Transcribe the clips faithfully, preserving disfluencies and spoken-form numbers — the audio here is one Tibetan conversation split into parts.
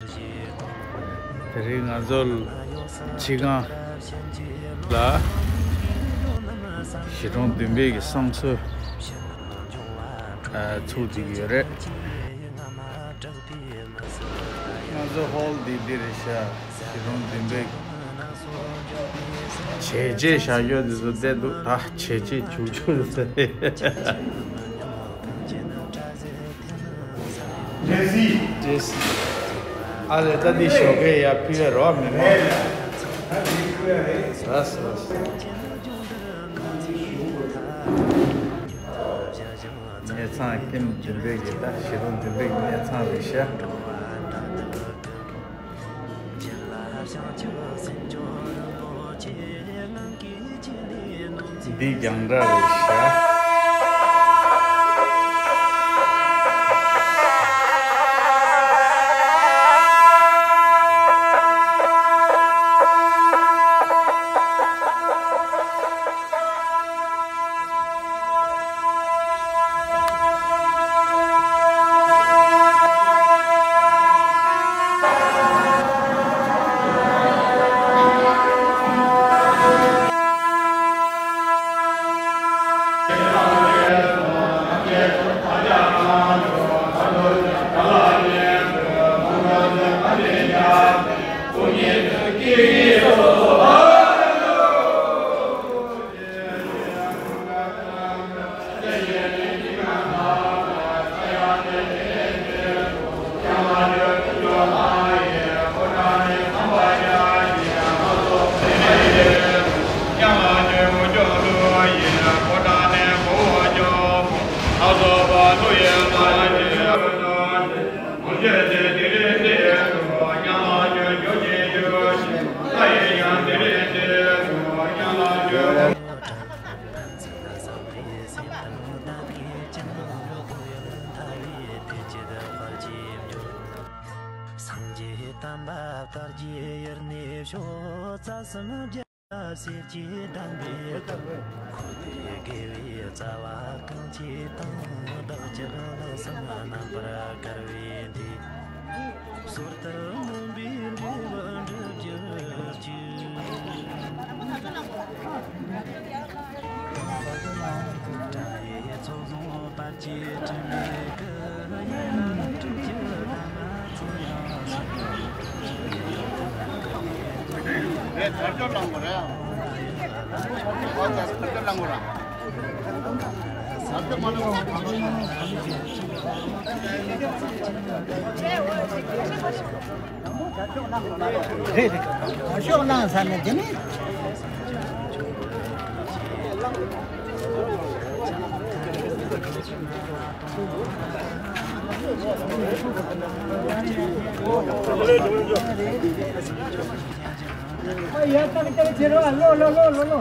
དེ་རིང་ང་ཚོ་ཕྱི་གང་ལ་གཞིས་གྲོང་བདུན་པའི་གི་བསང་གསོལ་ཚུགས་བསྡད་ཀྱི་ཡོད་རེད། ང་ཚོ་ཧོལ་འདི་འདི་རེད་ཤག་གཞིས་གྲོང་བདུན་པའི་བྱས་རྗེས་བཞག་ཡོད་འདི་ཚོ་བསྡད་འདུག་ད་བྱས་རྗེས་བྱུག་བྱུག་ཟེར། ཏེ་སི། ཏེ་སི། ཨ་ལེ་ད་འདི་ཞོགས་ཀས་ཡར་ཕུལ་བའི་རོགས་མི་མང་། ར་ས་ར་ས། གནས་ཚང་ཀེམ་བདུན་པའི་གི་ད་གཞིས་གྲོང་བདུན་པའི་གི་གནས་ཚང་རེད་ཤག་འདི་རྒྱང་བསྒྲགས་རེད་ཤག་སངས་རྒྱས་བསྟན་པ་དར་རྒྱས་ཡུལ་ནས་ཤོག་རྩ་གསུམ་རྒྱལ་སྲས་ཀྱི་གདམས་པའི་སྟོབས། འཁོར་འདས་དགེ་བའི་རྩ་བ་གང་བཅས་དང་། བདག་ཅག་ལྷག་བསམ་རྣམ་པར་དཀར་བའི་མཐུས། ཟོར་ལྟར་སྨོན་པའི་འབྲས་བུ་འགྲུབ་གྱུར་ཅིག་རེད་རེད། གར་ཤོག་བླངས་ཚར་ནས་དེ་ནས། ཡ་ཏག་ཏག་བྱེད་རོགས། ལོ་ལོ་ལོ་ལོ་ལོ།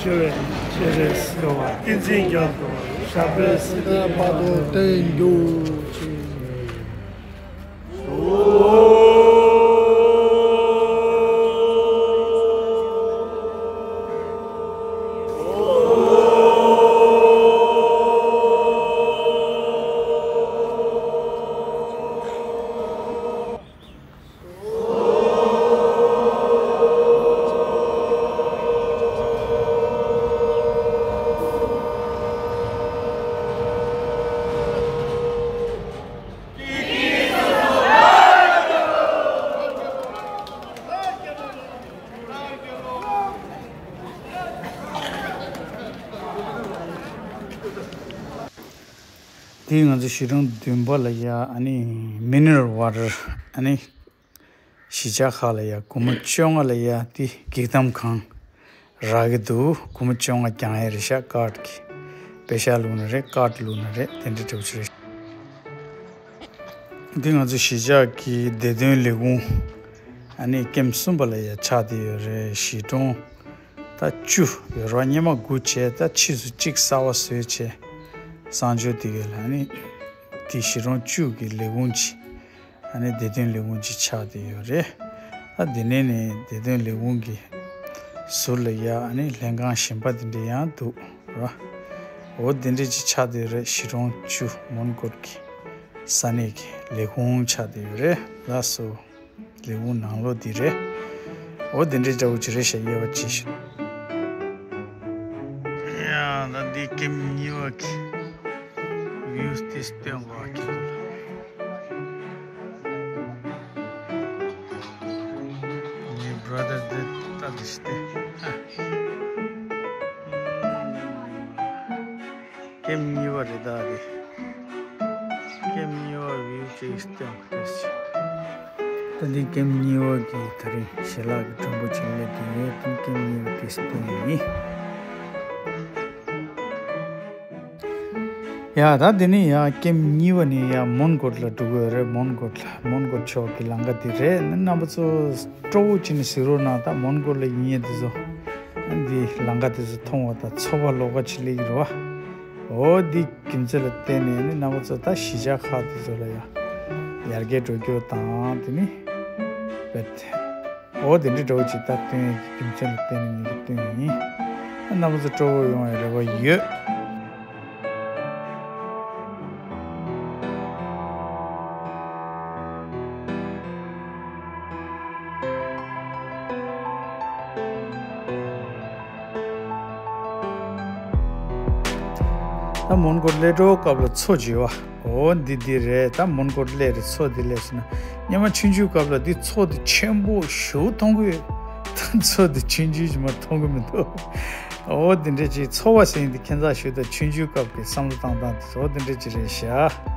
ཆེ་བའི་ཆེ་རེ་སྲིད་པ་བསྟན་འཛིན་རྒྱ་མཚོ་ཞབས་པད་སྲིད་པའི་བར་དུ་བརྟན་གྱུར་ཅིག། དེ་ང་ཚོ་གཞིས་གྲོང་བདུན་པ་ལ་ཡ་ཨ་ནི་མི་ནེ་རལ་ཝ་ཊར་ཨ་ནི་གཞིས་ཆགས་ཁག་ལ་ཡ་སྒོར་མོ་བཅོ་ལྔ་ལ་ཡ་དེ་གི་གཏམ་ཁང་རག་གི་འདུག་སྒོར་མོ་བཅོ་ལྔ་རྒྱག་ཡ་རེད་ཤག་ཀར་ཌི་གི་པེ་ཤག་བླུགས་ན་རེད། ཀར་ཌི་བླུགས་ན་རེད། དེ་འདྲ་འདྲ་པོ་ཅིག་རེད། འདི་ང་ཚོ་གཞིས་ཆགས་ཀྱི་བདེ་དོན་ལས་ཁུངས་ཨ་ནི་ཀེམ་གསུམ་པ་ལ་ཡ་ཆགས་བསྡད་ཡོད་རེད། གཞིས་གྲོང་ད་བཅུ་ཡོད་རེད་པ། སྔོན་མ་དགུ་བྱས། ད་ཕྱིས་སུ་གཅིག་གསར་པ་བཟོས་བྱས་གསར་འབྱོར་དེ་གས་ལ་ཨ་ནི་དེ་གཞིས་གྲོང་བཅུ་གི་ལས་ཁུངས་ཀྱི་ཨ་ནི་བདེ་དོན་ལས་ཁུངས་ཅིག་ཆགས་བསྡད་ཡོད་རེད། ད་འདི་ནས་ནི་བདེ་དོན་ལས་ཁུངས་ཀྱི་ཟུར་ལ་ཡ་ཨ་ནི་ལྷན་ཁང་གཞན་པ་དེ་འདྲ་ཡང་འདུག་ར། འོ་དེ་འདྲ་ཅིག་ཆགས་བསྡད་ཡོད་རེད། གཞིས་གྲོང་བཅུ་མོན་གྷོ་གི་ས་གནས་ཀྱི་ལས་ཁུངས་ཆགས་བསྡད་ཡོད་རེད། ལགས་སོ། ལས་ཁུངས་ནང་ལོགས་འདི་རེད། འོ་དེ་འདྲ་འདྲ་པོ་ཅིག་རེད་ཤག་དབྱེ་བ་ཕྱེ་ཤག་ཡ་ད་འདི་ཀེམ་གཉིས་པ་གི་ཝིའུ་དེ་སྟོན་དགོས་ཀྱི་འདུག་ངའི་བྷ་ར་དར་འདི་ལྟ་དེ་ཤི་སྟེ། ཀེམ་གཉིས་པ་རེད་ད་དེ། ཀེམ་གཉིས་པ་ཝིའུ་ཅིག་སྟོན་དགོས་ཤག་ད་འདི་ཀེམ་གཉིས་པ་གི་དེ་རིང་ཞལ་ལག་གི་མགྲོན་པོ་ཅིག་སླེབས་བསྡད་ཡོད། དེ་ཀེམ་གཉིས་པ་དེ་སྟོན་ཡིན། ཡ་ད་འདི་ནས་ཡ་ཀེམ་གཉིས་པ་ནས་ཡ་མོན་གྷོ་ལ་འགྲོ་གི་ཡོད་རེད། མོན་གྷོ་ལ། མོན་གྷོ་ཕྱོགས་ཀྱི་ལམ་ཁ་དེ་རེད། རྣམ་པ་ཚོ་སྤྲོ་པོ་བྱས་ནས་གཟིགས་རོགས་གནང་། ད་མོན་གྷོ་ལ་ཡིན་ཡས་དེ་ཚོ་འདི་ལམ་ཁ་དེ་ཚོ་མཐོང་བ་དང་ཚོར་བ་ལོགས་ཀ་ཅིག་སླེབས་ཀྱི་རེད་པ། འོ་འདི་རྒྱུ་མཚན་ལ་བརྟེན་ནས་ནི་རྣམ་པ་ཚོ་ད་གཞིས་ཆགས་ཁག་དེ་ཚོ་ལ་ཡ་ཡར་རྒྱས་འགྲོ་རྒྱུ་དང་དེ་ནི་བེད། འོ་དེ་འདྲ་འདྲ་པོ་ཅིག་ད་སྟོན་ཡས་ཀྱི་རྒྱུ་མཚན་ལ་བརྟེན་ནས་ངས་ཀྱི་སྟོན་ཡིན། རྣམ་པ་ཚོ་སྤྲོ་པོ་ཡོང་བའི་རེ་བ་ཡོད། ད་མོན་གྷོ་སླེབས་འགྲོ་སྐབས་ལ་མཚོ་ཅིག་ཡོད་པ། འོ་འདི་འདི་རེད། ད་མོན་གྷོ་སླེབས་རེད། མཚོ་འདི་སླེབས་སོང་ན། སྔོན་མ་ཆུང་ཆུང་སྐབས་ལ་འདི་མཚོ་འདི་ཆེན་པོ་ཞེ་པོ་མཐོང་གི་ཡོད། ད་མཚོ་འདི་ཆུང་ཆུང་ཞིག་མ་མཐོང་གི་མི་འདུག་འོ་འདི་འདྲ་ཅིག་མཚོ་བ་ཟེར་མཁན་འདི་ཁྱེད་ཚོ་ཞུ་ད་ཆུང་ཆུང་སྐབས་ཀྱི་བསམ་བློ་བཏང་སྟངས་འདི་འོ་འདི་འདྲ་ཅིག་རེད་ཤག་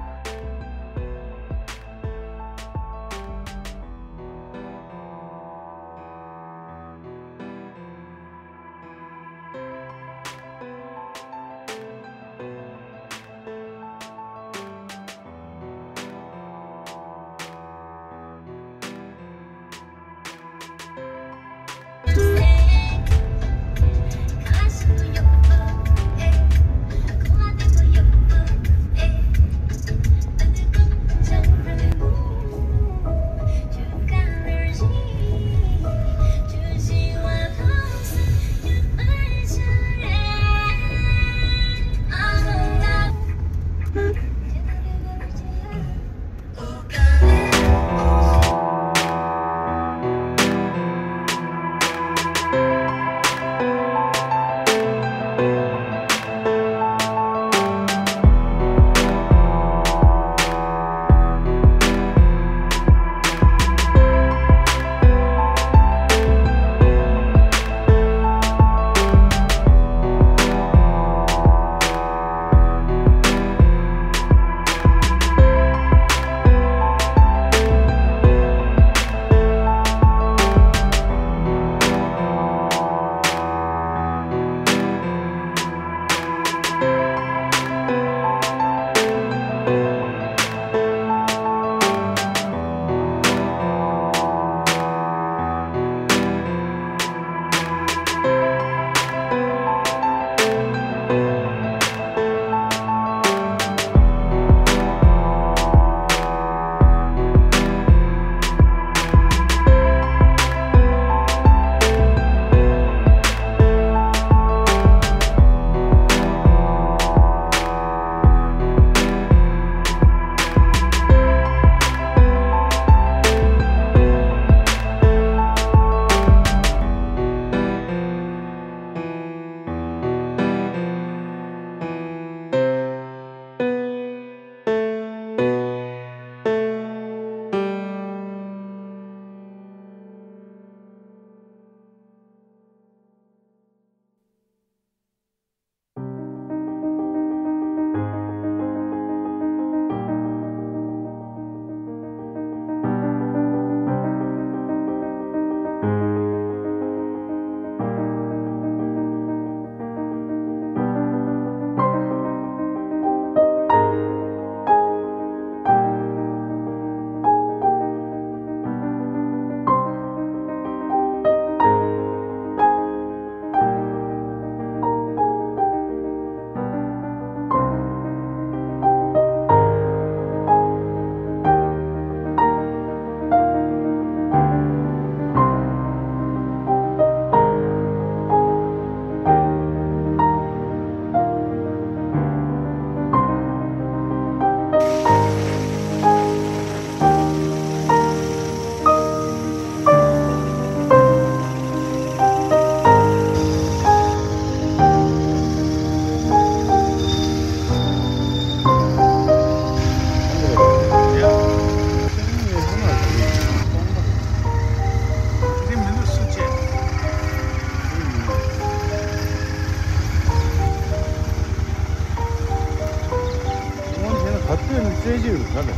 རྩེད་ཅིག་ག་ལ།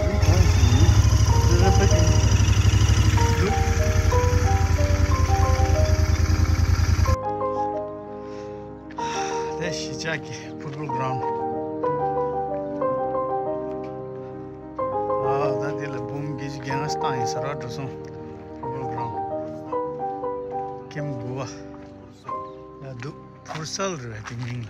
འདི་གང་ཞིག་ཡིན། འདི་རེད་པ་ཅིག་འདུག། དེ་གཞིས་ཆགས་ཀྱི་ཕུཊ་བོལ་གྷི་རའུན་ཌི། ཨ། ད་དེ་ལ་འབུམ་བརྒྱད་ཅུ་གྱ་ལྔ་བཏང་ཡིན་ཟེར་བ་འགྲོ་སོང་། ཕུཊ་བོལ་གྷི་རའུན་ཌི། ཀེམ་དགུ་པ་ལ་འདུག། ཕུར་སལ་རེད་པས་དེ་མིང་ལ།